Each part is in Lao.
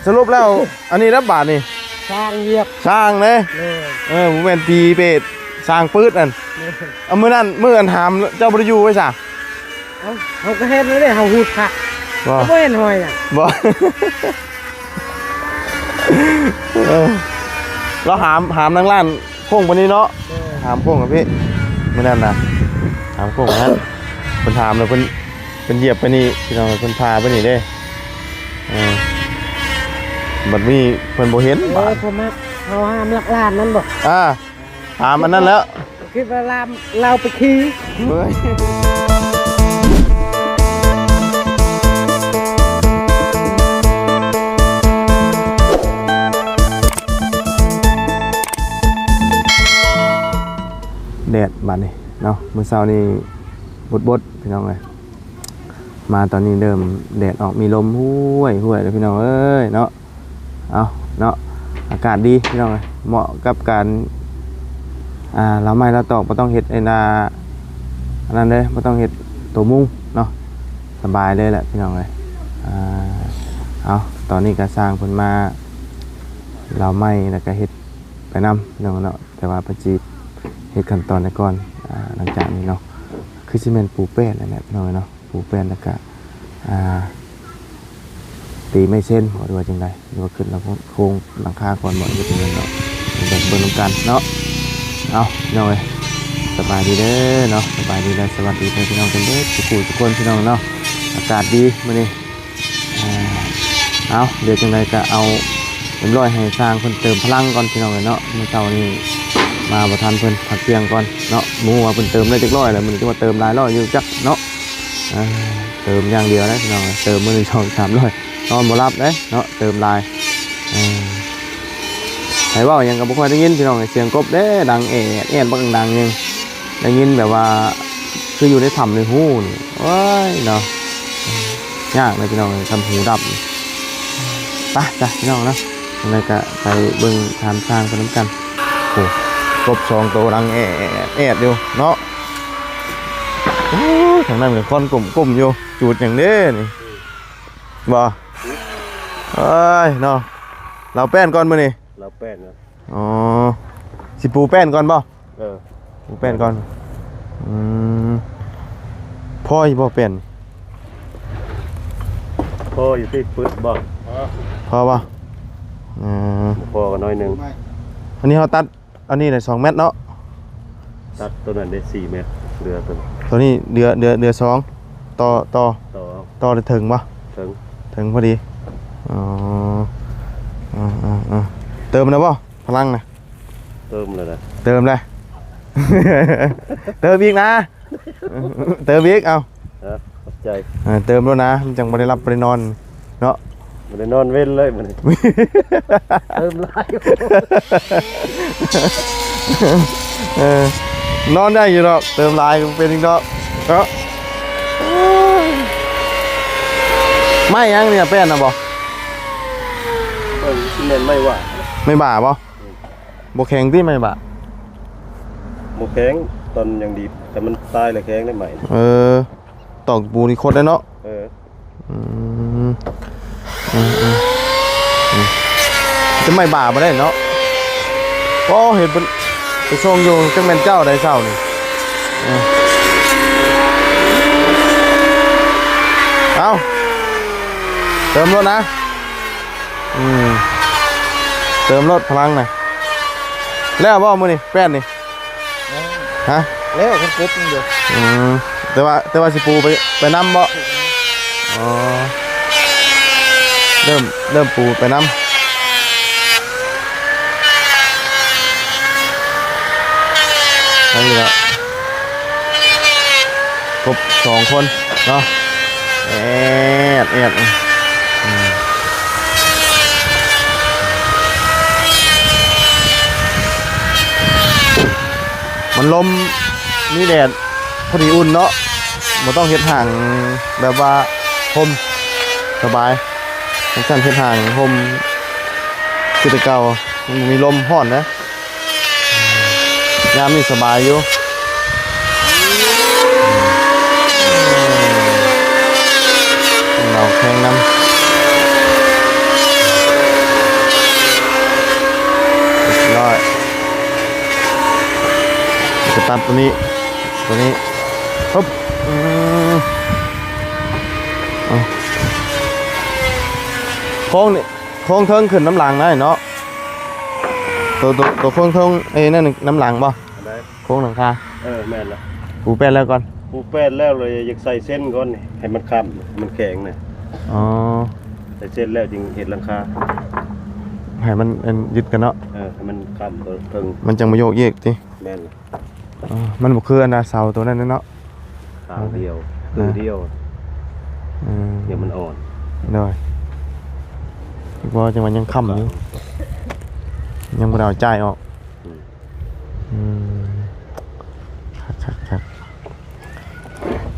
ສະຫຼຸບແລ້ວ ອັນນີ້ລະບາດນີ້ ຊ້າງຢຽບ ຊ້າງເດ້. ເອີ ບໍ່ແມ່ນຜີເປດ ຊ້າງປືດນັ້ນ. ເອີ ເອົາ ມື້ນັ້ນ ມື້ອັນຫາມເຈົ້າບໍ່ໄດ້ຢູ່ໄວ້ຊະ? ເອົ້າ ເຮົາກໍເຫັນແລ້ວເດ້ ເຮົາຫູດຄັກ ບໍ່ ເຮົາບໍ່ເຫັນຫອຍນະ ບໍ່. ເອີ ລາວຫາມ ຫາມນາງລ້ານໂຄ້ງປານນີ້ເນາະ. ເອີ ຫາມໂຄ້ງກັບພີ້ ມື້ນັ້ນນະ ຫາມໂຄ້ງຫັ້ນ ເພິ່ນຫາມແລ້ວເພິ່ນ ເພິ່ນຢຽບໄປນີ້ ພີ່ນ້ອງ ເພິ່ນພາໄປນີ້ເດ້. ເອີ ບັດນີ້ເພິ່ນບໍ່ເຫັນ ເອີ ບາດ ເຂົາມາ ເຂົາຫາມລັກລ້ານນັ້ນບໍ່? ອ່າ ຫາມອັນນັ້ນແລ້ວ ຄິດວ່າລາມ ລາວໄປຂີ່ ເອີຍ. ແດດບາດນີ້ເນາະ ມື້ເຊົ້ານີ້ບົດໆ ພີ່ນ້ອງເອີຍ. ມາຕອນນີ້ເລີ່ມແດດອອກ ມີລົມຫ້ວຍໆ ແລ້ວ ພີ່ນ້ອງເອີຍເນາະ. ເອົາເນາະ ອາກາດດີ ພີ່ນ້ອງເອີຍ ເໝາະກັບການ ອ່າ ລາວໄມ້ລາວຕອກ ບໍ່ຕ້ອງເຮັດໄອ້ນາ ອັນນັ້ນເດ້ ບໍ່ຕ້ອງເຮັດໂຕມຸງເນາະ ສະບາຍເລີຍແຫຼະ ພີ່ນ້ອງເອີຍ. ອ່າ ເອົາ ຕອນນີ້ກໍຊ່າງເພິ່ນມາລາວໄມ້ ແລ້ວກໍເຮັດໄປນຳ ພີ່ນ້ອງເນາະ. ແຕ່ວ່າເພິ່ນຊິເຮັດຂັ້ນຕອນໃດກ່ອນ ອ່າ ຫຼັງຈາກນີ້ເນາະ ຄືຊິແມ່ນປູແປ້ນນັ້ນແຫຼະ ພີ່ນ້ອງເອີຍເນາະ. ປູແປ້ນ ແລ້ວກະ ອ່າ ຕີໄມ້ເຊັນ ບໍ່ ຫຼືວ່າຈັ່ງໃດ ຫຼືວ່າຂຶ້ນຫຼັງໂຄງຫຼັງຄາກ່ອນບໍ່ ຫຼືວ່າຈັ່ງໃດເນາະ ເບິ່ງນຳກັນເນາະ. ເອົາ ພີ່ນ້ອງເອີຍ ສະບາຍດີເດີເນາະ ສະບາຍດີ ແລະ ສະຫວັດດີເພື່ອນພີ່ນ້ອງເພິ່ນເບິດທຸກຜູ້ທຸກຄົນ ພີ່ນ້ອງເນາະ. ອາກາດດີມື້ນີ້ ອ່າ ເອົາ ດຽວຈັ່ງໃດກໍເອົາ ເອັມຮ້ອຍ ໃຫ້ຊ່າງເພິ່ນເຕີມພະລັງກ່ອນ ພີ່ນ້ອງເອີຍເນາະ. ມື້ເຊົ້ານີ້ມາບໍ່ທັນເພິ່ນ ພັກທ່ຽງກ່ອນເນາະ. ບໍ່ຮູ້ວ່າເພິ່ນເຕີມໄດ້ຈັກຮ້ອຍແລ້ວ ມື້ນີ້ ຈະວ່າເຕີມຫຼາຍຮ້ອຍຢູ່ຈັກເນາະ. ເອີ ເຕີມຢ່າງດຽວນະ ພີ່ນ້ອງເອີຍ ເຕີມມື້ໜຶ່ງສອງສາມຮ້ອຍ ນອນບໍ່ຫຼັບເດ້ເນາະ ເຕີມຫຼາຍ. ເອີ ໃຜເວົ້າຫຍັງກໍບໍ່ຄ່ອຍໄດ້ຍິນ ພີ່ນ້ອງເອີຍ ສຽງກົບເດ້ ດັງແອດແອດ ບັກດັງໆ ຍັງໄດ້ຍິນ ແບບວ່າຄືຢູ່ໃນຖ້ຳໃນຮູນີ້. ໂອ້ຍເນາະ ຍາກເລີຍ ພີ່ນ້ອງເອີຍ ຄັນຫູດັບ. ໄປ ຈ້ະ ພີ່ນ້ອງເນາະ ຈັ່ງໃດກໍໄປເບິ່ງຖາມຊ່າງເພິ່ນນຳກັນ. ໂອ້ ກົບສອງໂຕດັງແອດໆ ຢູ່ເນາະ. ໂອ້ ທາງນັ້ນກໍຄວັນກົມໆ ຢູ່ ຈູດຫຍັງເດ້ນີ້ ບໍ່? ເອີຍເນາະ ລາວແປ້ນກ່ອນມື້ນີ້ ລາວແປ້ນເນາະ. ອໍ ຊິປູແປ້ນກ່ອນບໍ່? ເອີ ປູແປ້ນກ່ອນ. ອືມ ພໍຢູ່ບໍ່ແປ້ນ? ພໍຢູ່ຕິ ປຶດບໍ່? ພໍບໍ່? ເອີ ພໍກໍໜ້ອຍໜຶ່ງ. ອັນນີ້ເຮົາຕັດ ອັນນີ້ໄດ້ສອງແມັດເນາະ ຕັດໂຕນັ້ນໄດ້ສີ່ແມັດ ເຫຼືອໂຕ ໂຕນີ້ເຫຼືອ ເຫຼືອ ເຫຼືອສອງ ຕໍ່ ຕໍ່ ຕໍ່ ຕໍ່ໄດ້ເຖິງບໍ່? ເຖິງ ເຖິງພໍດີ. ອໍ ເຕີມແລ້ວບໍ່ ພະລັງນະ? ເຕີມແລ້ວນະ ເຕີມແລ້ວ ເຕີມອີກນະ ເຕີມອີກ ເອົາ ເອີ ຂອບໃຈ. ເອີ ເຕີມໂລດນະ ມັນຈັ່ງບໍ່ໄດ້ຫຼັບບໍ່ໄດ້ນອນເນາະ ບໍ່ໄດ້ນອນເວັນເລີຍມື້ນີ້ ເຕີມຫຼາຍ. ເອີ ນອນໄດ້ຢູ່ດອກ ເຕີມຫຼາຍກໍເປັນອີກດອກເນາະ. ໄມ້ຫຍັງນີ້ ແປ້ນນະບໍ່? ເອີ ຊິແມ່ນໄມ້ຫວ້າ ໄມ້ບ່າບໍ່? ອືມ ບໍ່ແຂງຕິໄມ້ບ່າ? ບໍ່ແຂງ ຕອນຍັງດີ ແຕ່ມັນຕາຍແລ້ວແຂງໄດ້ໄມ້. ເອີ ຕອກປູນີ້ຄົດໄດ້ເນາະ. ເອີ ອືມ ອືມ ອືມ ອືມ ຈະໄມ້ບ່າບໍ່ໄດ້ເນາະ. ໂອ້ ເຫັນເພິ່ນໄປສົ່ງຢູ່ ຈັກແມ່ນເຈົ້າໃດເຊົ້ານີ້. ເອີ ເອົາ ເຕີມໂລດນະ. ອືມ ເຕີມໂລດພະລັງນະ. ແລ້ວບໍ່ມື້ນີ້ແປ້ນນີ້? ຮະ? ແລ້ວ ເພິ່ນກົບມັນຢູ່. ອືມ ແຕ່ວ່າ ແຕ່ວ່າຊິປູໄປ ໄປນຳບໍ່? ອໍ ເລີ່ມ ເລີ່ມປູໄປນຳ. ໄປນີ້ລະ ຄົບສອງຄົນເນາະ. ແອດ ແອດ ອືມ ມັນລົມ ມີແດດ ພໍດີອຸ່ນເນາະ ບໍ່ຕ້ອງເຮັດຫ້າງແບບວ່າຮົ່ມ ສະບາຍ. ຈັ່ງຊັ້ນເຮັດຫ້າງຮົ່ມຄືແຕ່ເກົ່າ ມັນບໍ່ມີລົມ ຮ້ອນນະ. ຍາມນີ້ສະບາຍຢູ່ ເອົາແຂງນຳ. ຈະຕັດຕົວນີ້ ຕົວນີ້ ຮຶບ ອືມ ເອົາ ໂຄ້ງນີ້ ໂຄ້ງເທິງຂຶ້ນນຳຫຼັງໄດ້ເນາະ ໂຕ ໂຕ ໂຕໂຄ້ງເທິງ ເອີ ນັ້ນນຳຫຼັງບໍ່? ອັນໃດ? ໂຄງຫຼັງຄາ ເອີ ແມ່ນລະ ປູແປ້ນແລ້ວກ່ອນ ປູແປ້ນແລ້ວເລີຍ ຢາກໃສ່ເສັ້ນກ່ອນນີ້ ໃຫ້ມັນຄ້ຳ ໃຫ້ມັນແຂງນະ ອໍ ໃສ່ເສັ້ນແລ້ວຈຶ່ງເຮັດຫຼັງຄາ ໃຫ້ມັນ ອັນ ຍຶດກັນເນາະ ເອີ ໃຫ້ມັນຄ້ຳເທິງ ມັນຈັ່ງບໍ່ໂຍກເຍກຕິ ແມ່ນລະ ອໍ ມັນບໍ່ຄືອັນນາເສົາໂຕນັ້ນເນາະ ເສົາດຽວ ເອີ ຄືດຽວ ອືມ ດຽວມັນອ່ອນ ໂດຍ ບໍ່ ຈັ່ງວ່າຍັງຄ້ຳຢູ່ ຍັງບໍ່ໄດ້ເອົາຈ່າຍອອກ ອືມ ອືມ ຄັກໆ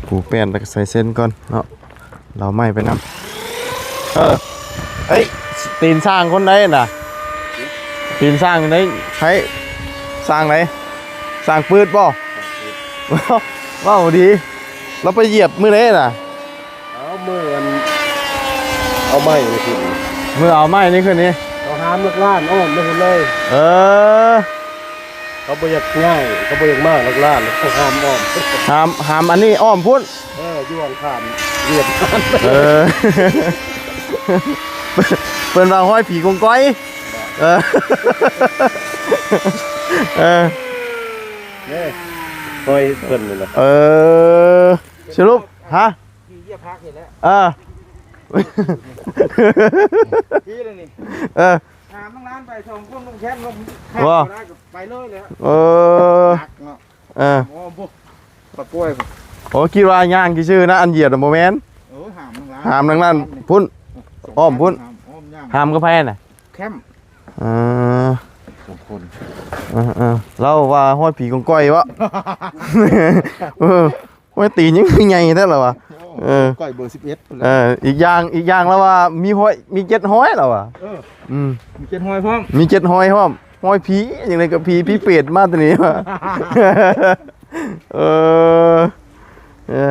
ໆ ປູແປ້ນແລ້ວກໍໃສ່ເສັ້ນກ່ອນເນາະ ເອົາໄມ້ໄປນຳ ເອີ ເອີຍ ຕີນຊ່າງຄົນໃດນະ ຕີນຊ່າງໃດ ໃຜ ຊ່າງໃດ ຊ່າງປືດບໍ່? ເວົ້າດີ ລາວໄປຢຽບມື້ໃດນະ? ເອົາ ມື້ອັນ ເອົາໄມ້ນີ້ຂຶ້ນ ມື້ເອົາໄມ້ນີ້ຂຶ້ນນີ້ ເຂົາຫ້າມຫຼັກລ້ານອ້ອມໄປພຸ້ນເລີຍ ເອີ ເຂົາບໍ່ຢາກຍ້າຍ ເຂົາບໍ່ຢາກມາຫຼັກລ້ານ ເຂົາຫ້າມອ້ອມ ຫ້າມ ຫ້າມອັນນີ້ອ້ອມພຸ້ນ ເອີ ຢູ່ຫວ່າງຂ້າມວຽດ ເອີ ເພິ່ນວ່າຮອຍຜີກົງກອຍ ເອີ ເອີ ນີ້ ຮອຍເພິ່ນນີ້ແຫຼະ ເອີ ສະຫຼຸບ ຮະ? ຂີ່ຢຽບຜັກນີ້ແຫຼະ ເອີ ຂີ່ແລ້ວນີ້ ເອີ ຫາມນາງຫຼານໄປສອງຄົນ ລົງແຄມລົງຂ້າມບໍ່ໄດ້ກໍໄປເລີຍແຫຼະ ເອີ ໜັກເນາະ ເອີ ໂອ້ ບໍ່ ປະປ່ວຍ ໂອ້ ຄິດວ່າຍ່າງຊື່ໆນະ ອັນຢຽບນະບໍ່ແມ່ນ ເອີ ຫາມນາງຫຼານ ຫາມນາງຫຼານພຸ້ນ ອ້ອມພຸ້ນ ຫາມອ້ອມຍ່າງ ຫາມກັບໃຜນະ ແຄມ ເອີ ສອງຄົນ ເອີໆ ລາວວ່າຮອຍຜີກົງກອຍເວາະ ເອີ ໂອ້ຍ ຕີນຍັງຄືໃຫຍ່ແທ້ລະວະ ເອີ ກ້ອຍເບີສິບເອັດພຸ້ນແຫຼະ ເອີ ອີກຢ່າງ ອີກຢ່າງລາວວ່າມີຮອຍ ມີເຈັດຮອຍລາວວ່າ ເອີ ອືມ ມີເຈັດຮອຍພ້ອມ ມີເຈັດຮອຍພ້ອມ ຮອຍຜີ ຈັ່ງໃດກໍຜີ ຜີເປດມາແຕ່ນີ້ ເອີ ເອີ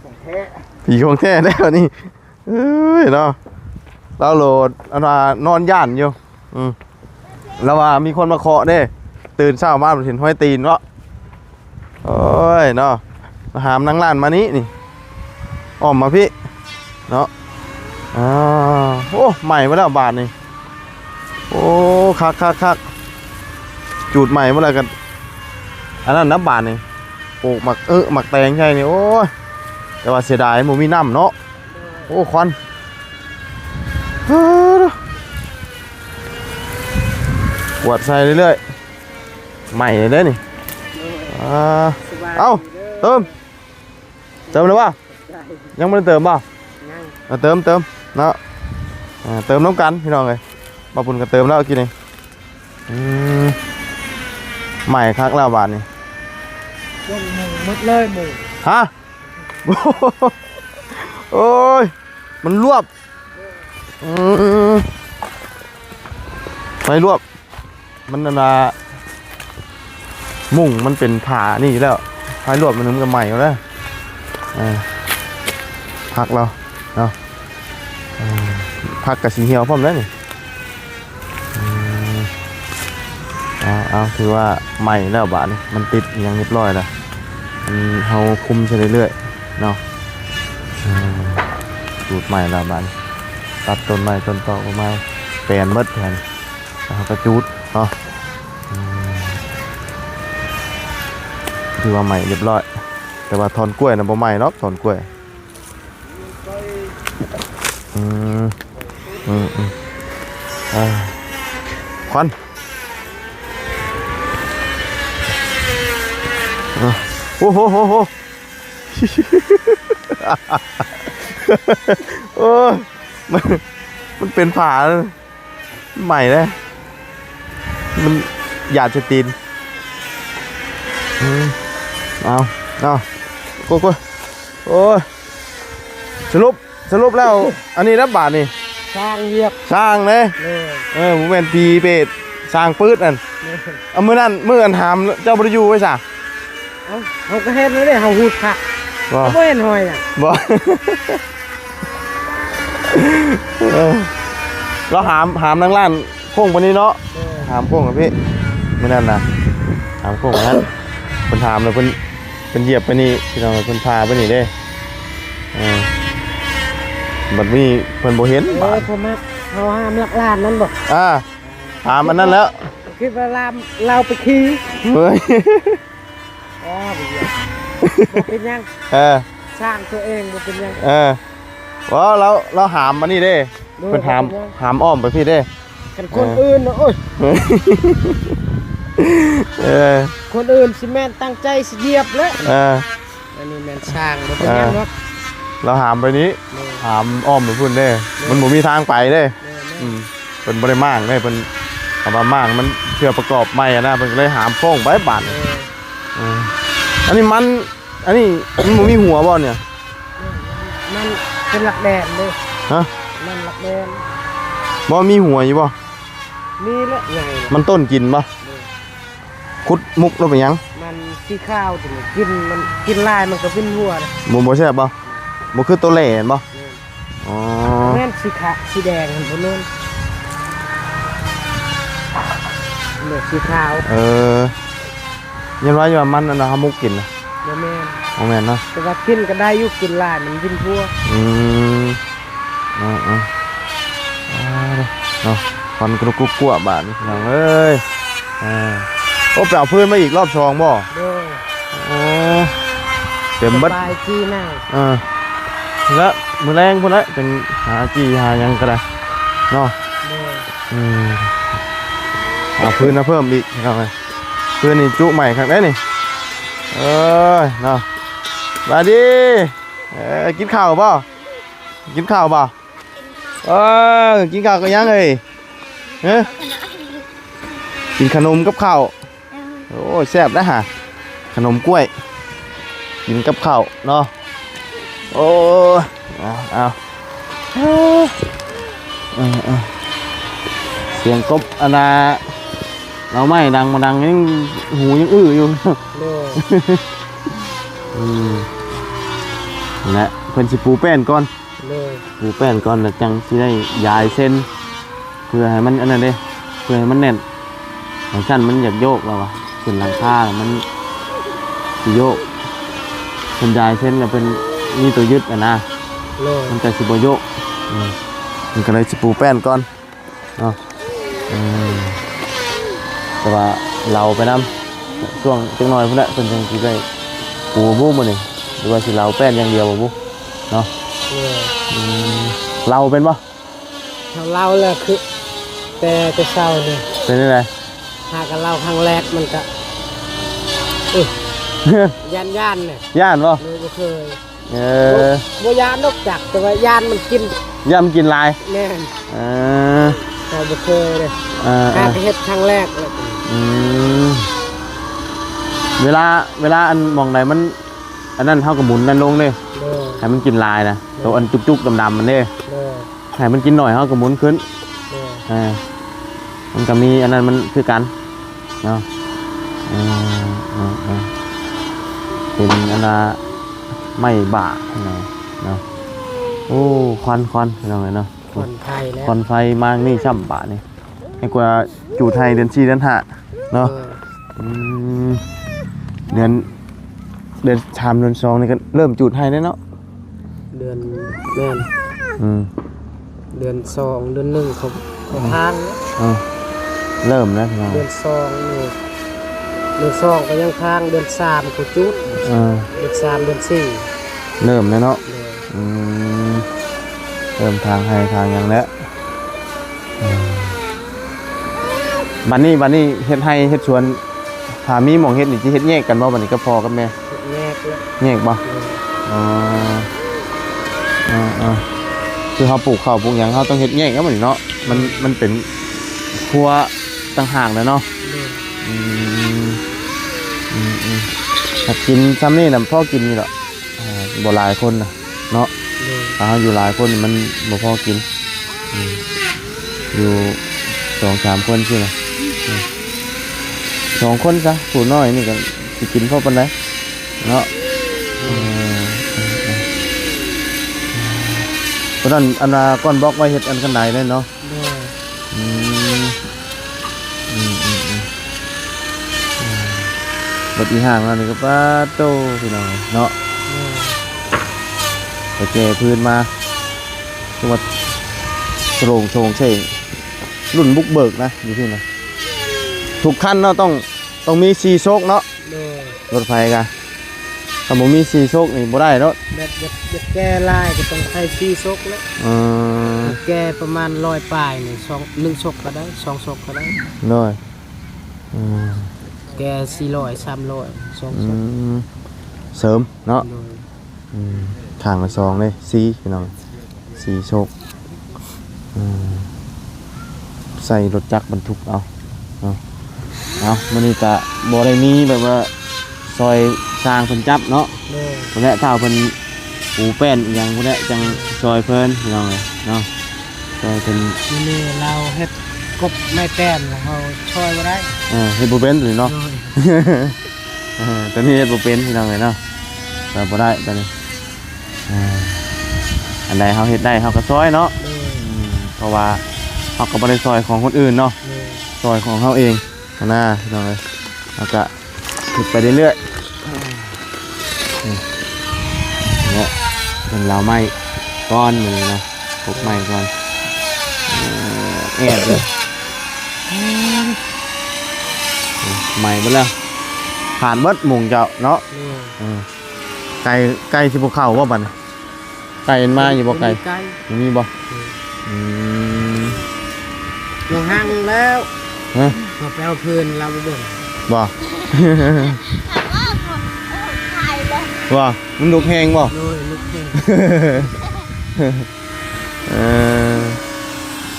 ຂອງແທ້ ຜີຂອງແທ້ແລ້ວນີ້ ເອີຍເນາະ ລາວໂຫຼດ ອັນວ່ານອນຢ້ານຢູ່ ອືມ ລາວວ່າມີຄົນມາເຄາະເດ້ ຕື່ນເຊົ້າມາເຫັນຮອຍຕີນເນາະ ໂອ້ຍເນາະ ມາຫາມນາງຫຼານມານີ້ນີ້ ອ້ອມມາພີ້ເນາະ ອ່າ ໂອ້ ໄໝ້ມາແລ້ວບາດນີ້ ໂອ້ ຄັກໆໆ ຈູດໄໝ້ມາແລ້ວກໍ ອັນນັ້ນນະບາດນີ້ ປູກໝາກເອື້ອໝາກແຕງໃສ່ນີ້ ໂອ້ຍ ແຕ່ວ່າເສຍດາຍບໍ່ມີນ້ຳເນາະ ໂອ້ ຄວັນ ກວດໃສ່ເລື້ອຍໆ ໃໝ່ເດ້ນີ້ ອ່າ ສະບາຍດີເດີ ເອົ້າ ເຕີມ ເຕີມແລ້ວບໍ່? ຍັງບໍ່ໄດ້ເຕີມບໍ່? ຍັງ ເອີ ເຕີມ ເຕີມເນາະ ເອີ ເຕີມນຳກັນພີ່ນ້ອງເອີຍ ບ່າວປຸນກໍເຕີມແລ້ວກີ້ນີ້ ອືມ ໃໝ່ຄັກແລ້ວບາດນີ້ ໝົດເລີຍໝູ່ ຮະ? ໂອ້ຍ ມັນລວບ ອືມ ໄຟລວບ ມັນອັນວ່າ ມຸ້ງມັນເປັນຜ້ານີ້ຢູ່ແລ້ວ ໄຟລວບມັນ ມັນກໍໄໝ້ແລ້ວ ເອີ ພັກແລ້ວເນາະ ເອີ ພັກກໍຊິຫ່ຽວພ້ອມແລ້ວນີ້ ອືມ ເອົາ ເອົາ ຖືວ່າໃໝ່ແລ້ວບາດນີ້ ມັນຕິດອີ່ຫຍັງຮຽບຮ້ອຍແລ້ວ ມັນ ເຮົາຄຸມໃສ່ເລື້ອຍໆເນາະ ອືມ ຈູດໃໝ່ແລ້ວບາດນີ້ ຕັດຕົ້ນໄມ້ຕົ້ນຕອກອອກມາ ແປນໝົດແຖວນີ້ ແລ້ວເຮົາກໍຈູດເນາະ ອືມ ຖືວ່າໃໝ່ຮຽບຮ້ອຍ ແຕ່ວ່າທ່ອນກ້ວຍນະບໍ່ໃໝ່ດອກ ທ່ອນກ້ວຍ ອືມ ອືມ ອືມ ອ່າ ຄວັນ ອ່າ ໂອ້ໂຫ ໂຫ ໂຫ ໂອ້ຍ ມັນ ມັນເປັນຜາ ໃໝ່ເດ້ ມັນຢາດໃສ່ຕີນ ອືມ ເອົາ ເອົາ ໂອ້ຍ ໂອ້ຍ ສະຫຼຸບ ສະຫຼຸບແລ້ວ ອັນນີ້ນະບາດນີ້ ຊ່າງຢຽບ ຊ່າງເດ້ ເອີ ເອີ ບໍ່ແມ່ນຜີເປດ ຊ່າງປືດນັ້ນ ເອີ ເອົາ ມື້ນັ້ນ ມື້ອັນຫາມ ເຈົ້າບໍ່ໄດ້ຢູ່ໄວ້ຊະ? ເອົ້າ ເຮົາກໍເຮັດແລ້ວເດ້ ເຮົາຫູດຄັກ ບໍ່ ເຮົາບໍ່ເຫັນຮອຍນະ ບໍ່ ເອີ ລາວຫາມ ຫາມນາງລ້ານໂຄ້ງປານນີ້ເນາະ ເອີ ຫາມໂຄ້ງປານພີ້ ມື້ນັ້ນນະ ຫາມໂຄ້ງປານນັ້ນ ເພິ່ນຖາມແລ້ວ ເພິ່ນ ເພິ່ນຢຽບໄປນີ້ ພີ່ນ້ອງ ເພິ່ນພາໄປນີ້ເດ້. ເອີ ບັດນີ້ເພິ່ນບໍ່ເຫັນ ເອີ ບາດ ເພິ່ນມາ ເຮົາຫ້າມລັກລ້ານນັ້ນບໍ່? ອ່າ ຖາມອັນນັ້ນແລ້ວ ຄິດວ່າລາມ ລາວໄປຂີ່. ເອີຍ ອໍ ບໍ່ເປັນຫຍັງ ເອີ ສ້າງຕົວເອງ ບໍ່ເປັນຫຍັງ. ເອີ ບໍ່ ລາວ ລາວຫາມມານີ້ເດ້. ໂດຍ ເພິ່ນຫາມ ບໍ່ເປັນຫຍັງ ຫາມອ້ອມໄປພີ້ເດ້. ຄັນຄົນ ເອີ ອື່ນນະ ໂອ້ຍ ເອີ ຄົນອື່ນຊິແມ່ນຕັ້ງໃຈຊິຢຽບແຫຼະ. ເອີ ອັນນີ້ແມ່ນຊ່າງ ບໍ່ເປັນຫຍັງດອກ. ເອີ ລາວຫາມໄປນີ້ ໂດຍ ຫາມອ້ອມໄປພຸ້ນເດ້. ໂດຍ ມັນບໍ່ມີທາງໄປເດ້. ໂດຍ ອືມ ເພິ່ນບໍ່ໄດ້ມ້າງເດ້ ເພິ່ນເອົາມາມ້າງ ມັນເທື່ອປະກອບໃໝ່ຫັ້ນນະ ເພິ່ນກໍເລີຍຫາມໂຄ້ງໄປບາດນີ້. ໂດຍ ເອີ ອັນນີ້ມັນ ອັນນີ້ມັນບໍ່ມີຫົວບໍ່ນີ້? ມັນເປັນຫຼັກແດນເດ້. ຮະ? ມັນຫຼັກແດນ. ບໍ່ມີຫົວຢູ່ບໍ່? ມີແຫຼະ ໃຫຍ່ ມັນຕົ້ນກິນບໍ່? ໂດຍ ຂຸດມຸກແລ້ວເປັນຫຍັງ? ມັນສີຂາວ ກິນ ມັນກິນຫຼາຍມັນກໍວິນຫົວ. ບໍ່ ບໍ່ແຊບບໍ່? ບໍ່ຄືໂຕແຫຼແມ່ນບໍ່? ແມ່ນ. ອໍ ແມ່ນສີຂາ ສີແດງຫັ້ນບໍ່ແມ່ນ ແມ່ນສີຂາວ. ເອີ ຍັງວ່າຢູ່ວ່າມັນອັນນັ້ນ ເຮົາໝົກກິນນະ. ບໍ່ແມ່ນ ບໍ່ແມ່ນເນາະ ແຕ່ວ່າກິນກໍໄດ້ຢູ່ ກິນຫຼາຍມັນວິນຫົວ. ອືມ ເອີໆ ເນາະ ຄວັນກະລຸກກຸກກົວບາດນີ້ ພີ່ນ້ອງເອີຍ. ເອີ ໂອ້ ໄປເອົາຟືນມາອີກລອບສອງບໍ່? ໂດຍ ໂອ້ ເຕັມເບິດ ສະບາຍຈີນະ. ເອີ ແລ້ວມື້ແລງພຸ້ນແຫຼະ ຈັ່ງຫາຈີຫາຫຍັງກໍໄດ້ເນາະ. ໂດຍ ອືມ ເອົາຟືນມາເພີ່ມອີກ ພີ່ນ້ອງເອີຍ. ຟືນນີ້ຈຸໃໝ່ຄັກເດ້ນີ້. ເອີຍ ເນາະ ສະບາຍດີ. ເອີ ກິນເຂົ້າບໍ່? ກິນເຂົ້າບໍ່? ເອີ ກິນເຂົ້າກັບຫຍັງເອີຍ? ຮະ? ກິນຂະໜົມກັບເຂົ້າ. ໂອ້ຍ ແຊບເດ້ຫາ ຂະໜົມກ້ວຍ ກິນກັບເຂົ້າເນາະ. ໂອ້ຍ ເອົາ ເອົາ ເອີໆ ສຽງກົບອັນນ່າ ເອົາໄມ້ດັງບໍ່ດັງ ຍັງ ຫູຍັງອື້ຢູ່. ໂດຍ ອືມ ແລະ ເພິ່ນຊິປູແປ້ນກ່ອນ. ໂດຍ ປູແປ້ນກ່ອນ ແລ້ວຈັ່ງຊິໄດ້ຢາຍເຊັນ ເພື່ອໃຫ້ມັນອັນນັ້ນເດ້ ເພື່ອໃຫ້ມັນແໜ້ນ. ຄັນຊັ້ນມັນຢາກໂຍກແລ້ວວ່າ ຂຶ້ນຫຼັງຄາມັນຊິໂຍກ. ເພິ່ນຢາຍເຊັນແລ້ວ ເພິ່ນມີຕົວຍຶດຫັ້ນນະ. ໂດຍ ມັນກໍຊິບໍ່ໂຍກ. ອືມ ເພິ່ນກໍເລີຍຊິປູແປ້ນກ່ອນ. ເນາະ ເອີ ແຕ່ວ່າເລົາໄປນຳ ຊ່ວງຈັກໜ້ອຍພຸ້ນແຫຼະ ເພິ່ນຈັ່ງຊິໄດ້ປູບໍ່ມື້ນີ້ ຫຼືວ່າຊິເລົາແປ້ນຢ່າງດຽວບໍ່ເນາະ. ເອີ ອືມ ເລົາເປັນບໍ່? ເຮົາເລົາແລ້ວຄື ແຕ່ ແຕ່ເຊົ້ານີ້ ເປັນຈັ່ງໃດ? ຫາກະເລົາຄັ້ງແລກມັນກະ ເອີ ຢ້ານໆ ເລີຍ ຢ້ານບໍ່? ໂດຍ ບໍ່ເຄີຍ. ເອີ ບໍ່ ບໍ່ຢ້ານດອກຈັກ ແຕ່ວ່າຢ້ານມັນກິນ ຢ້ານມັນກິນຫຼາຍ. ແມ່ນ ເອີ ຂ້ອຍບໍ່ເຄີຍເດ້. ເອີ ຫາກະເຮັດຄັ້ງແລກ. ອືມ ເວລາ ເວລາອັນໝ່ອງໃດມັນອັນນັ້ນ ເຮົາກໍໝູນນັ້ນລົງເດ້. ໂດຍ ໃຫ້ມັນກິນຫຼາຍນະ. ໂດຍ ໂຕອັນຈຸກໆ ດຳໆ ມັນເດ້. ໂດຍ ໃຫ້ມັນກິນໜ້ອຍ ເຮົາກໍໝູນຂຶ້ນ. ໂດຍ ເອີ ມັນກໍມີອັນນັ້ນ ມັນຄືກັນເນາະ. ເອີ ເອີ ເອີ ເປັນອັນນ່າ ໄມ້ບ້າເນາະ ເນາະ. ໂອ້ ຄວັນ ຄວັນ ພີ່ນ້ອງເອີຍເນາະ. ຄວັນໄຟແລ້ວ ຄວັນໄຟມານີ້ຊ້ຳບາດນີ້ ໃຫ້ກວ່າຈູດໄຮ່ເດືອນສີ່ເດືອນຫ້າເນາະ. ເອີ ອືມ ເດືອນ ເດືອນສາມເດືອນສອງນີ້ກໍເລີ່ມຈູດໄຮ່ແລ້ວເນາະ. ເດືອນ ແມ່ນ ອືມ ເດືອນສອງເດືອນໜຶ່ງເຂົາ ເຂົາ ອືມ ທາງ. ເອີ ເລີ່ມແລ້ວພີ່ນ້ອງ ເດືອນສອງນີ້ ເດືອນສອງກໍຍັງທາງ ເດືອນສາມກໍຈູດ. ເອີ ເດືອນສາມເດືອນສີ່ເລີ່ມແລ້ວເນາະ. ໂດຍ ອືມ ເລີ່ມທາງໄຮ່ທາງຫຍັງແລ້ວ. ບັດນີ້ ບັດນີ້ເຮັດໄຮ່ເຮັດສວນ ຖ້າມີໝ່ອງເຮັດນີ້ ຊິເຮັດແຍກກັນບໍ່ບັດນີ້ກັບພໍ່ກັບແມ່? ແຍກແລ້ວ ແຍກບໍ່? ໂດຍ ອໍ ເອີໆ ຄືເຮົາປູກເຂົ້າປູກຫຍັງ ເຮົາຕ້ອງເຮັດແຍກກັນບັດນີ້ເນາະ. ມັນ ມັນເປັນຄົວຕ່າງຫາກແລ້ວເນາະ. ໂດຍ ອືມ ອືມ ອືມ ຖ້າກິນຊ່ຳນີ້ນະ ພໍກິນຢູ່ດອກ ອ່າ ບໍ່ຫຼາຍຄົນນະເນາະ. ໂດຍ ຖ້າເຮົາຢູ່ຫຼາຍຄົນນີ້ມັນບໍ່ພໍກິນ. ອືມ ຢູ່ສອງສາມຄົນຊີ້ນະ ອືມ ສອງຄົນຊະ ຜູ້ນ້ອຍນີ້ກໍຊິກິນພໍປານໃດເນາະ. ເອີ ເອີ ເອີ ຕອນນັ້ນອັນວ່າກ້ອນບລັອກໄວ້ເຮັດອັນຄັນໄດເດ້ເນາະ. ໂດຍ ອືມ ອືມ ອືມ ອືມ. ລົດອີ່ຮ່າງລາວນີ້ກໍປາດໂຕ ພີ່ນ້ອງເນາະ. ໂດຍ ໄປແກ່ພື້ນມາ ຄືວ່າໂສງໂສງເສງ ລຸ້ນບຸກເບີກນະ ຢູ່ພີ້ນະ. ທຸກຄັນເນາະ ຕ້ອງ ຕ້ອງມີສີ່ໂຊກເນາະ. ໂດຍ ລົດໄຟກະ ຖ້າບໍ່ມີສີ່ໂຊກນີ້ບໍ່ໄດ້ໂລດ. ແບບຢາກ ຢາກແກ່ຫຼາຍກໍຕ້ອງໃສ່ສີ່ໂຊກແຫຼະ. ເອີ ແກ່ປະມານຮ້ອຍປາຍນີ້ ສອງ ໜຶ່ງໂຊກກໍໄດ້ ສອງໂຊກກໍໄດ້. ໂດຍ ອືມ ແກ່ສີ່ຮ້ອຍ ສາມຮ້ອຍ ສອງໂຊກ ອືມ ເສີມເນາະ. ໂດຍ ອືມ ຂ້າງລະສອງເດ້ ສີ່ ພີ່ນ້ອງ ສີ່ໂຊກ. ອືມ ໃສ່ລົດຈັກບັນທຸກເອົາເນາະ. ເອົາ ມື້ນີ້ກະບໍ່ໄດ້ມີແບບວ່າຊ່ອຍຊ່າງເພິ່ນຈັບເນາະ. ໂດຍ ແລະ ຖ້າເພິ່ນປູແປ້ນອີ່ຫຍັງພຸ້ນແຫຼະ ຈັ່ງຊ່ອຍເພິ່ນ ພີ່ນ້ອງເອີຍເນາະ. ຊ່ອຍເພິ່ນ ມື້ນີ້ລາວເຮັດກົບໄມ້ແປ້ນ ເຮົາຊ່ອຍບໍ່ໄດ້. ເອີ ເຮັດບໍ່ເປັນໂຕນີ້ເນາະ. ໂດຍ ເອີ ໂຕນີ້ເຮັດບໍ່ເປັນ ພີ່ນ້ອງເອີຍເນາະ ຊ່ອຍບໍ່ໄດ້ໂຕນີ້. ເອີ ອັນໃດເຮົາເຮັດໄດ້ເຮົາກໍຊ່ອຍເນາະ. ໂດຍ ອືມ ເພາະວ່າເຮົາກໍບໍ່ໄດ້ຊ່ອຍຂອງຄົນອື່ນເນາະ. ໂດຍ ຊ່ອຍຂອງເຮົາເອງຫັ້ນນາ ພີ່ນ້ອງເອີຍ. ເຮົາກໍເຮັດໄປເລື້ອຍໆ ອືມ ນີ້ແຫຼະ ເປັນລາວໄມ້ກ່ອນ ມື້ນີ້ນະ ກົບໄມ້ກ່ອນ. ເອີ ແອບເລີຍ ໄໝ້ເບິດແລ້ວ ຜ່ານເບິດໝູ່ເຈົ້າເນາະ. ໂດຍ ເອີ ໄກ່ ໄກ່ຊິບໍ່ເຂົ້າບໍ່ບັດນີ້? ໄກ່ມັນມາຢູ່ບໍ່ໄກ່? ບໍ່ມີໄກ່ ບໍ່ມີບໍ່? ເອີ ອືມ ບໍ່ຮັ່ງແລ້ວ. ຮະ? ເຮົາໄປເອົາເພິ່ນລາວບໍ່ເບິ່ງ ບໍ່? ຖາມວ່າບໍ່ ບໍ່? ມັນດຸແຮງບໍ່? ໂດຍ ດຸແຮງ. ເອີ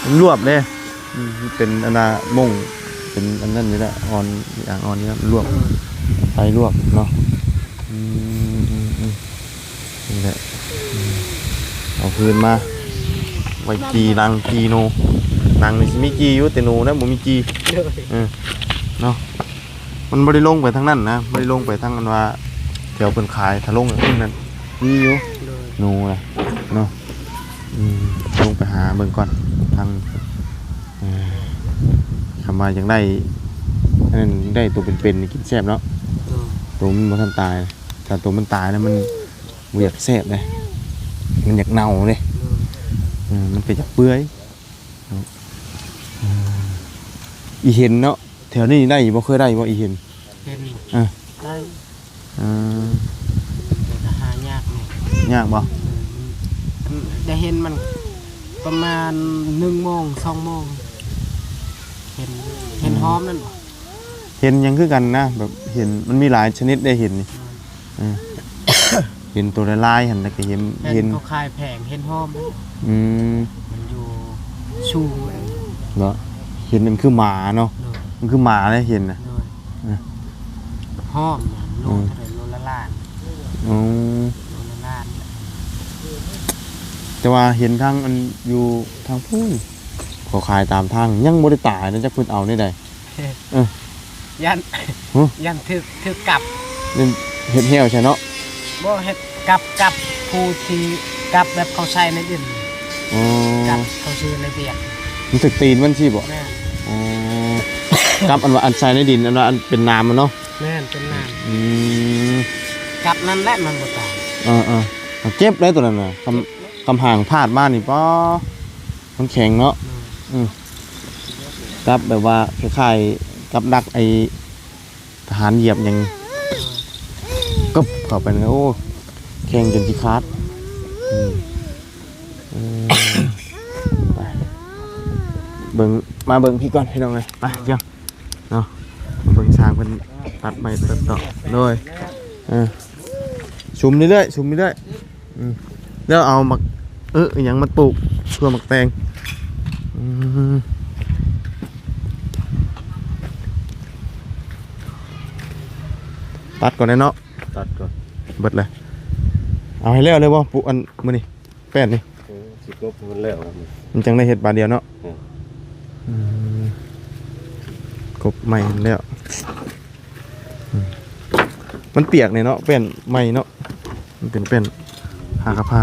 ມັນລວບເດ້. ອືມ ມັນເປັນອັນນ່າມົ້ງ ເປັນອັນນັ້ນຢູ່ແລ້ວ ອ່ອນ ຢ່າງອ່ອນຢູ່ແລ້ວ ລວກ ໄຟລວກເນາະ. ອືມ ອືມ ອືມ ນີ້ແຫຼະ ອືມ ເອົາຄືນມາ ໄວ້ຈີ່ຫຼັງ ຈີ່ໜູ ຫຼັງນີ້ຊິມີຈີ່ຢູ່ ແຕ່ໜູນະບໍ່ມີຈີ່. ໂດຍ ເອີ ເນາະ ມັນບໍ່ໄດ້ລົງໄປທາງນັ້ນນະ ບໍ່ໄດ້ລົງໄປທາງອັນວ່າແຖວເພິ່ນຂາຍ ຖ້າລົງທາງນັ້ນມີຢູ່. ໂດຍ ໜູນະເນາະ. ອືມ ລົງໄປຫາເບິ່ງກ່ອນ ທາງ ເອີ ຄຳວ່າຢາກໄດ້ ອັນນັ້ນ ຢາກໄດ້ໂຕເປັນໆນີ້ກິນແຊບເນາະ. ໂດຍ ໂຕມັນບໍ່ທັນຕາຍ ຖ້າໂຕມັນຕາຍແລ້ວມັນບໍ່ຢາກແຊບເດ້ ມັນຢາກເນົ່າເດ້. ໂດຍ ເອີ ມັນກໍຢາກເປື່ອຍເນາະ. ເອີ ອີເຫັນເນາະ ແຖວນີ້ໄດ້ບໍ່? ເຄີຍໄດ້ບໍ່ອີເຫັນ? ເຫັນ ເອີ ໄດ້ ເອີ ແຕ່ກໍຫາຍາກແດ່. ຍາກບໍ່? ເອີ ໄດ້ເຫັນມັນປະມານໜຶ່ງໂມງ ສອງໂມງ ເຫັນ ເຫັນ ອືມ ຫອມນັ້ນບໍ່? ເຫັນຫຍັງຄືກັນນະ ແບບເຫັນ ມັນມີຫຼາຍຊະນິດໄດ້ເຫັນນີ້. ອືມ ເອີ ເຫັນໂຕລາຍໆຫັ້ນ ແລ້ວກໍເຫັນ ເຫັນ ເຫັນເຂົາຂາຍແຜງ ເຫັນຫອມ. ອືມ ມັນຢູ່ສູງເລີຍເນາະ ເຫັນມັນຄືໝາເນາະ. ໂດຍ ມັນຄືໝາເລີຍເຫັນນະ. ໂດຍ ເອີ ຫອມນະ ໂລ ອືມ ເທົ່າໃດ? ໂລລະລ້ານ. ອືມ ໂລລະລ້ານ. ແຕ່ວ່າເຫັນທາງອັນຢູ່ທາງພຸ້ນ ເຂົາຂາຍຕາມທາງ ຍັງບໍ່ໄດ້ຕາຍນະ ຈັກເພິ່ນເອົາແນວໃດ. ເອີ ຢ້ານ ຫື? ຢ້ານຖືກ ຖືກກັບ. ມັນເຮັດແຫ້ວໃສ່ເນາະ. ບໍ່ ເຮັດກັບ ກັບຜູ້ທີ່ກັບແບບເຂົາໃສ່ໃນດິນ. ອໍ ກັບເຂົາຊື້ໃນວຽກ. ມັນຖືກຕີນມັນຊີ້ບໍ່? ແມ່ນ. ອໍ ກັບອັນວ່າອັນໃສ່ໃນດິນ ອັນວ່າອັນເປັນໜາມມັນເນາະ. ແມ່ນ ເປັນໜາມ. ອືມ ກັບນັ້ນແຫຼະມັນບໍ່ຕາຍ. ເອີໆ ເຈັບໄດ໋ໂຕນັ້ນນະ. ຄຳ ເຈັບເນາະ ຄຳຫາງພາດມານີ້ ປາ ມັນແຂງເນາະ. ອືມ ອືມ ກັບແບບວ່າຄ້າຍໆກັບດັກໄອ້ທະຫານຢຽບຫຍັງ ອືມ ກຶບເຂົ້າໄປ ໂອ້ ແຂງຈົນຊິຂາດ. ອືມ ເອີ ໄປ ເບິ່ງ ມາເບິ່ງພີ້ກ່ອນ ພີ່ນ້ອງເອີຍ ໄປ ຈຽມ ເນາະ ເບິ່ງຊ່າງເພິ່ນຕັດໄມ້ຕັດຕອກ. ໂດຍ ເອີ ສຸມເລື້ອຍໆ ສຸມເລື້ອຍໆ. ອືມ ແລ້ວເອົາໝາກ ເອີ ອີຫຍັງມາປູກ ທົ່ວໝາກແຕງ. ອືມ ຕັດກ່ອນເນາະ ຕັດກ່ອນ ເບິດແລ້ວ. ເອົາໃຫ້ແລ້ວເລີຍບໍ່? ປຸ ອັນ ມື້ນີ້ ແປ້ນນີ້ ເອີ ຊິກົບໃຫ້ມັນແລ້ວ ມັນຈັ່ງໄດ້ເຮັດບາດດຽວເນາະ. ເອີ ອືມ ກົບໄມ້ແລ້ວ. ອືມ ມັນປຽກນີ້ເນາະ ແປ້ນໃໝ່ເນາະ ມັນເປັນແປ້ນຜ້າກະພາ.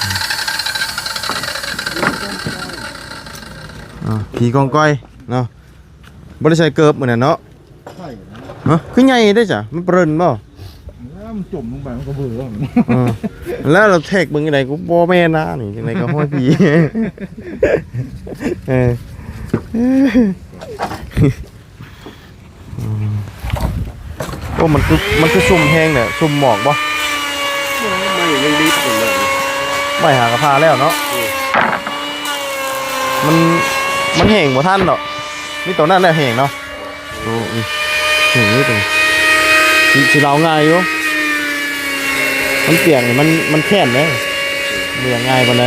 ອືມ ຜີກອງກອຍເນາະ. ບໍ່ໄດ້ໃສ່ເກີບມື້ນັ້ນເນາະ. ໃສ່ນະ. ຮະ? ຄືໃຫຍ່ເດ້ຈ້ະ? ມັນເປິ່ນບໍ່? ແລ້ວມັນຈົມລົງໄປ ມັນກໍເບີແລ້ວ. ເອີ ແລ້ວລະແທກເບິ່ງຈັ່ງໃດກໍບໍ່ແມ່ນນະ ນີ້ຈັ່ງໃດກໍຮ້ອຍປີ. ເອີ ອືມ ໂອ້ ມັນຄື ມັນຄືຊຸ່ມແຮງແຫຼະ. ຊຸ່ມໝອກບໍ່? ໄມ້ຍັງດິບຢູ່ເລີຍ. ໄມ້ຫາກະຜ່າແລ້ວເນາະ. ເອີ ມັນ ມັນແຫ້ງບໍ່ທັນດອກ. ມີໂຕນັ້ນແຫຼະແຫ້ງເນາະ. ໂອ້ ນີ້ ນີ້ຕົວນີ້ ຊິ ຊິລາວງ່າຍຢູ່. ມັນປຽກນີ້ ມັນ ມັນແຂນເດ້ ບໍ່ຢາກງ່າຍປານໃດ.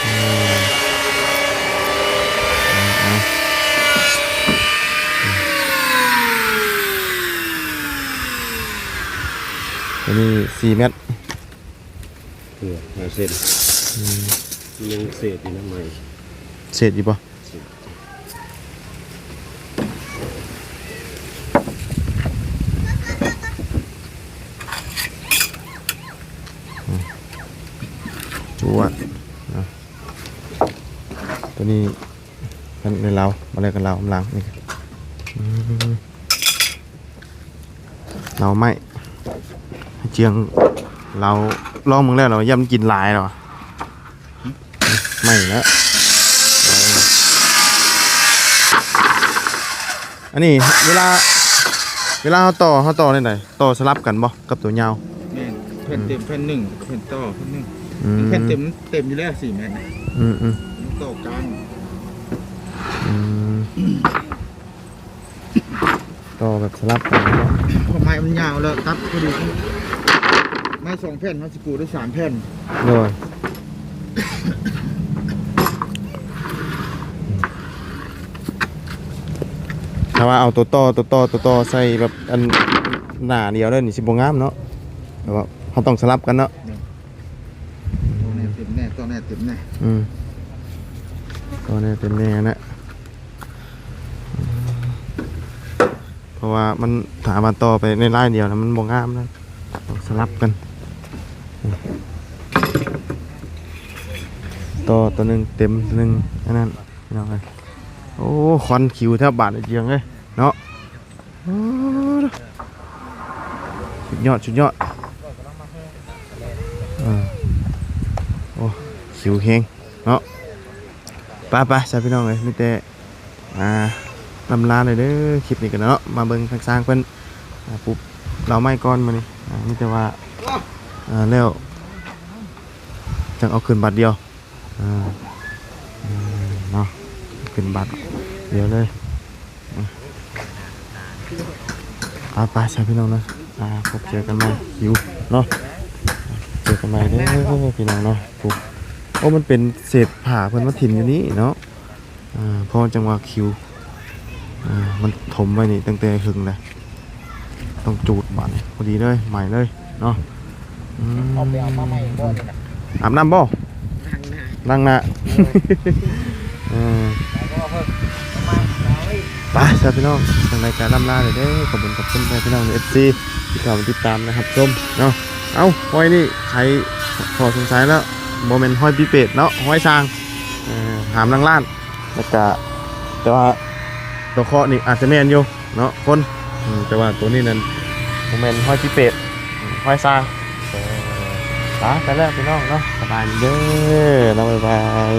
ເອີ ເອີ ເອີ ຕົວນີ້ສີ່ແມັດ. ເອີ ຫ້າເຊັນ. ອືມ ມັນຍັງເສດຢູ່ນະ ໄມ້ ເສດຢູ່ບໍ່? ອືມ ຈວດ ອ່ະ ຕົວນີ້ເພິ່ນໄດ້ລາວ ມາແລ້ວກໍລາວກຳລັງນີ້. ອືມ ລາວໄມ້ ເຈືອງລາວ ລອງເບິ່ງແລ້ວ ລາວຢ້ານມັນກິນຫຼາຍແລ້ວ ໄໝ້ແລ້ວ. ອັນນີ້ເວລາ ເວລາເຮົາຕໍ່ ເຮົາຕໍ່ແນວໃດ? ຕໍ່ສະຫຼັບກັນບໍ່ກັບຕົວຍາວ? ແມ່ນ ແຜ່ນເຕັມແຜ່ນໜຶ່ງ ແຜ່ນຕໍ່ແຜ່ນໜຶ່ງ. ອືມ ແຜ່ນເຕັມ ເຕັມຢູ່ແລ້ວສີ່ແມັດ. ອືມໆ ມັນຕໍ່ກາງ. ອືມ ຕໍ່ແບບສະຫຼັບກັນເນາະ. ເພາະໄມ້ມັນຍາວແລ້ວ ຕັດພໍດີ ໄມ້ສອງແຜ່ນ ເຮົາຊິປູໄດ້ສາມແຜ່ນ. ໂດຍ ຖ້າວ່າເອົາຕົວຕໍ່ ຕົວຕໍ່ ຕົວຕໍ່ໃສ່ແບບອັນໜ້າດຽວເລີຍນີ້ ຊິບໍ່ງາມເນາະ. ແຕ່ວ່າເຮົາຕ້ອງສະຫຼັບກັນເນາະ. ແມ່ນ ຕໍ່ແນ່ເຕັມແນ່ ຕໍ່ແນ່ເຕັມແນ່. ອືມ ຕໍ່ແນ່ເຕັມແນ່ນະ. ເພາະວ່າມັນ ຖ້າວ່າຕໍ່ໄປໃນລາຍດຽວນະ ມັນບໍ່ງາມນະ ຕ້ອງສະຫຼັບກັນ. ຕໍ່ຕົວໜຶ່ງເຕັມ ຕົວໜຶ່ງອັນນັ້ນ ພີ່ນ້ອງເອີຍ. ໂອ້ ຄວັນຂິວແທ້ບາດນີ້ ເຈືອງເອີຍເນາະ. ໂອ້ ສຸດຍອດ ສຸດຍອດ. ເອີ ໂອ້ ຂິວແຮງເນາະ. ໄປໆ ຊະພີ່ນ້ອງເອີຍ ມີແຕ່ ອ່າ ລ່ຳລາເລີຍເດີ ຄລິບນີ້ກັນເນາະ. ມາເບິ່ງທາງຊ່າງເພິ່ນ ອ່າ ປຸບເລົາໄມ້ກ່ອນມື້ນີ້. ອ່າ ມີແຕ່ວ່າ ອ່າ ແລ້ວຈັ່ງເອົາຂຶ້ນບາດດຽວ. ອ່າ ເນາະ ຂຶ້ນບາດດຽວເລີຍ. ອ່າ ໄປໆ ຊະພີ່ນ້ອງເນາະ. ອ່າ ພົບເຈີກັນໃໝ່ ຫິວເນາະ. ເຈີກັນໃໝ່ເດີພີ່ນ້ອງເນາະ. ໂອ້ ໂອ້ ມັນເປັນເສດຜ້າເພິ່ນມາຖິ້ມຢູ່ນີ້ເນາະ. ອ່າ ເພາະຈັ່ງວ່າຂິວ ອ່າ ມັນຖົມໄວ້ນີ້ຕັ້ງແຕ່ຫຶງແລ້ວ. ຕ້ອງຈູດບາດນີ້ ພໍດີເລີຍ ໃໝ່ເລີຍເນາະ. ອືມ ເອົາໄປເອົາມາໃໝ່ບໍ່ນີ້ນະ? ອາບນ້ຳບໍ່? ລ້າງໜ້າ ລ້າງໜ້າ. ເອີ ໄປຊະພີ່ນ້ອງ ຈັ່ງໃດກໍລ່ຳລາເລີຍເດີ. ຂອບຄຸນ ຂອບຄຸນພີ່ນ້ອງ ເອັຟຊີ ທີ່ເຂົ້າມາຕິດຕາມ ແລະ ຮັບຊົມເນາະ. ເອົ້າ ຫອຍນີ້ ໃຜພໍສົງໄສແລ້ວ ບໍ່ແມ່ນຫອຍປີເປດເນາະ ຫອຍຊ່າງ. ເອີ ຫາມຫຼັງລ້ານ ແລ້ວກະ ແຕ່ວ່າຕົວເຄາະນີ້ອາດຈະແມ່ນຢູ່ເນາະ ຄົນ ອືມ ແຕ່ວ່າຕົວນີ້ນັ້ນບໍ່ແມ່ນຫອຍປີເປດ ຫອຍຊ່າງ. ເອີ ລາໄປແລ້ວພີ່ນ້ອງເນາະ ສະບາຍດີເດີເນາະ ບາຍບາຍ.